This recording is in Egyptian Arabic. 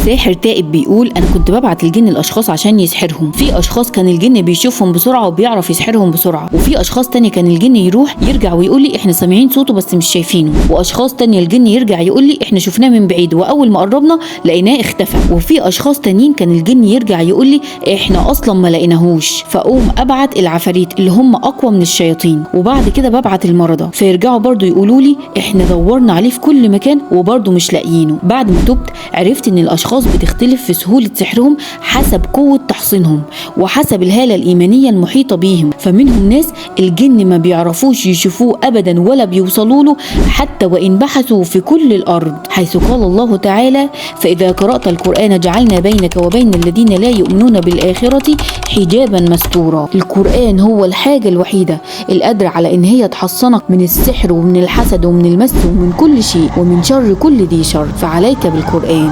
ساحر تائب بيقول انا كنت ببعت الجن الاشخاص عشان يسحرهم. في اشخاص كان الجن بيشوفهم بسرعة وبيعرف يسحرهم بسرعة، وفي اشخاص تانية كان الجن يروح يرجع ويقول لي احنا سامعين صوته بس مش شايفينه، واشخاص تانية الجن يرجع يقول لي احنا شفناه من بعيد واول ما قربنا لقيناه اختفى، وفي اشخاص تانيين كان الجن يرجع يقول لي احنا اصلا ما لقيناهوش. فاقوم ابعت العفاريت اللي هم اقوى من الشياطين، وبعد كده ببعت المرضى فيرجعوا برضو يقولوا لي احنا دورنا عليه في كل مكان وبرضو مش لاقيينه. بعد ما تبت عرفت ان الاشخاص بتختلف في سهولة سحرهم حسب قوة تحصينهم وحسب الهالة الإيمانية المحيطة بيهم. فمنهم ناس الجن ما بيعرفوش يشوفوه أبدا ولا بيوصلوا له حتى وإن بحثوا في كل الأرض، حيث قال الله تعالى: فإذا قرأت القرآن جعلنا بينك وبين الذين لا يؤمنون بالآخرة حجابا مستورا. القرآن هو الحاجة الوحيدة القادرة على إن هي تحصنك من السحر ومن الحسد ومن المس ومن كل شيء ومن شر كل ذي شر، فعليك بالقرآن.